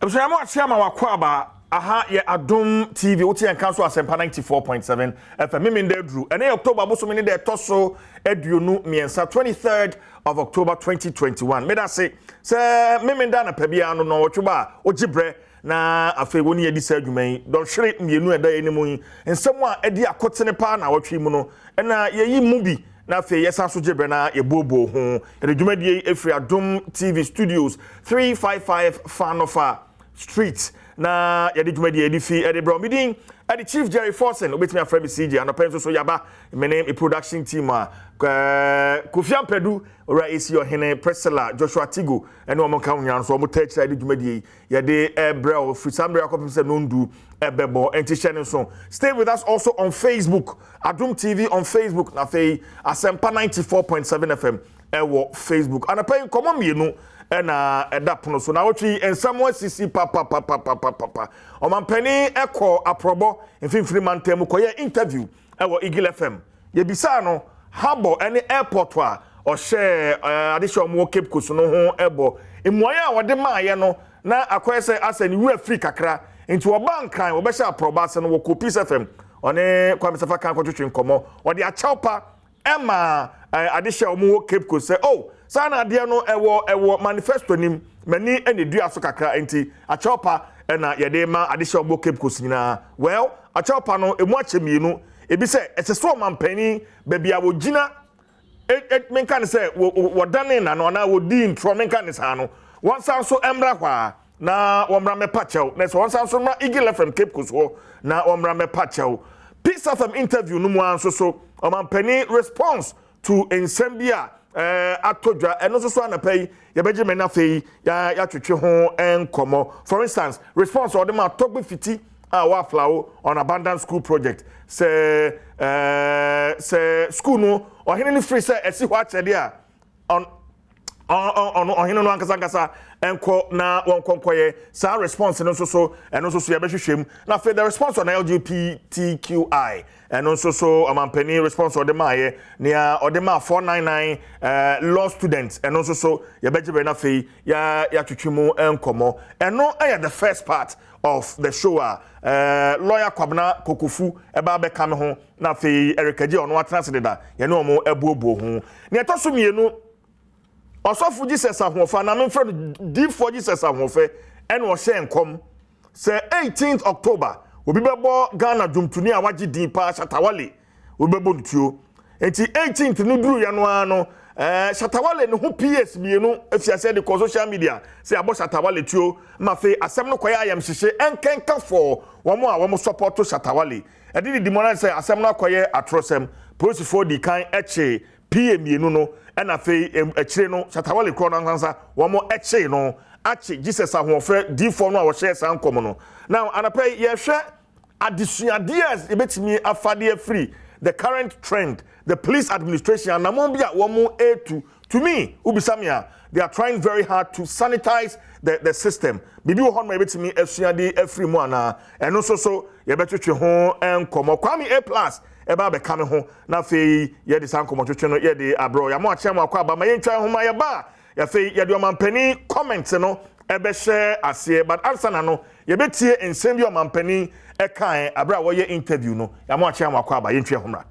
Abusua, mo akyea ma wakɔ aba. Aha yɛ Adom TV, wote yɛn ka so Asɛmpa 94.7 FM. Memenda aduru. Ɛne yɛ October bosome ne deɛ ɛtɔ so 23, 23rd of October 2021. Meda se sɛ Memenda anapa biara no na ɔtwe ba a wogye brɛ na afei wɔne yɛdi saa adwuma yi dɔnhwere 2 a ɛda yɛn anim yi. Nsɛm a ɛdi akotene paa na wɔtwe mu no ɛna yɛyi mu bi na afei yɛsan so gye brɛ na yɛbuobuo ho. Yɛde dwumadie yi efiri Adom TV Studios, 355 Fanofa Street, na yɛde dwumadie yɛde fi ɛde brɛ. Ɔmidin ɛde Chief Jerry Forson, obetumi afrɛ me CJ. Anɔpɛ nso so yaba me ne me production team a Kofi Ampadu, Owura Esi Ɔhene, Priscilla, Joshua Tigo ɛne wɔn ka ho nyinaa nso wɔn tɛ akyire yɛde dwumadie yi yɛde ɛbrɛ o firi saa mmerɛ akɔpem sɛ nondu ɛbɛbɔ. Nti hyɛ ne nso, stay with us also on Facebook, Adom TV on Facebook, na afei Asɛmpa 94.7 FM ɛwɔ Facebook. Anɔpɛ yi nkɔmɔ 2 ɛna ɛda pono so na awɔtwe nsɛm asisi papapapapapa. Ɔmampanin ɛkɔ Aprɔbɔ Mfimfini Mantam mu kɔyɛ interview ɛwɔ Eagle FM. Yɛbisaa no harbour ɛne airport a ɔhyɛ adehyɛ ɔmo wɔ Cape Coast no ho. Ɛbɔ mmuaeɛ a wɔde maayɛ no na akɔyɛ sɛ asɛ ne wura firi kakra, nti wɔba Nkran wɔbɛhyɛ Aprɔbɔ ase no, wɔkɔ Peace FM, ɔne Kwame Safa kan kɔtwetwe nkɔmmɔ. Wɔde akyɛw pa ɛma adehyɛ a wɔn wɔ Cape Coast sɛ, oh, saa na adeɛ no ɛwɔ manifesto nim m'ani ɛna edua so kakra, nti akyɛw pa ɛna yɛde ma adehyɛ a wɔwɔ Cape Coast nyinaa. Well, akyɛw pa no emu akyɛ 2. Ebi sɛ ɛsɛ sɛ ɔmampanin baabi a wɔgyina menka ne sɛ wɔdane n'ano anaa wɔdi ntorɔ, menka ne saa no, wɔn san so mmra hɔ a na wɔmmra mɛpa kyɛw, na sɛ wɔn san so mmra Eagle FM Cape Coast hɔ na wɔmmra mɛpa kyɛw. Peace FM interview no mu ara nso so, ɔmampanin response to nsɛm bi a atɔ dwa, ɛno nso so anapa yi yɛbɛgye mɛ n'afei yɛatwetwe ho nkɔmmɔ. For instance, response a ɔde ma Tɔgbe Fiti a wɔaflawo on abandoned school project sɛ school no ɔhene no firi sɛ ɛsi hɔ akyɛdeɛ a ɔno ɔhene no ankasa ankasa nkɔ na wɔnkɔ nkɔyɛ saa response no nso so. Ɛno nso so yɛbɛhwehwɛ mu. Na afei the response on LGBTQI, ɛno nso so ɔmampanin response ɔde maayɛ, nea ɔde maa 499 law students, ɛno nso so yɛbɛgye bɛn. Afei yɛatwitwi mu nkɔmmɔ. Ɛno ɛyɛ the first part of the show a lawyer Kwabena Kokofu ɛba abɛka me ho, na afei Eric Agye ɔno atena ase deda yɛne ɔmo ɛbuobuo ho. Nea ɛtɔ so 2, Ɔsɔfo Jesus Ahoɔfɛ na memfrɛ no Diifoɔ Jesus Ahoɔfɛ, ɛna ɔhyɛ nkɔm sɛ 18th October obi bɛbɔ Ghana dwomtoni a wagye din paa Shatawale, obi bɛbɔ no tuo. Nti 18th no duru ya no ara no, Shatawale ne ho PS 2 afiase de kɔ social media sɛ abɔ Shatawale tuo. Ma afei asɛm no kɔyɛ ayamhyehye ɛnkɛnka for wɔn a wɔn support Shatawale. Ɛde didi mu ara sɛ asɛm no akɔyɛ atorɔsɛm. Polisifoɔ di kan ɛkye PA 2 no, ɛna afei akyire no Shatawale korɔ no ankasa wɔn ɛkye no akye Jesus Ahoɔfɛ diifoɔ no a wɔhyɛ saa nkɔm no. Now anapa yi yɛhwɛ adesuadeɛ a yɛbɛtumi afadeɛ afiri the current trend, the police administration anamon bi a wɔn etu. To me, ubisa me a, they are trying very hard to sanitize the system. Biribi wɔ hɔ nom a yɛbɛtumi asuade afiri mu anaa? Ɛno nso so yɛbɛtwetwe ho nkɔmmɔ. Kwame A Plus ɛba abɛka me ho na afei yɛde saa nkɔmmɔtwetwe no yɛde aborɔ. Yɛamo akyɛn mo akɔ aba ma yɛntwa nhoma. Yɛba a, afei yɛde ɔmampanin comment no ɛbɛhyɛ aseɛ, but ansa na no yɛbɛtie nsɛm bi ɔmampanin ɛkae abere a wɔyɛ interview no. Yɛamo akyɛn mo akɔ aba, yɛntwa nhoma.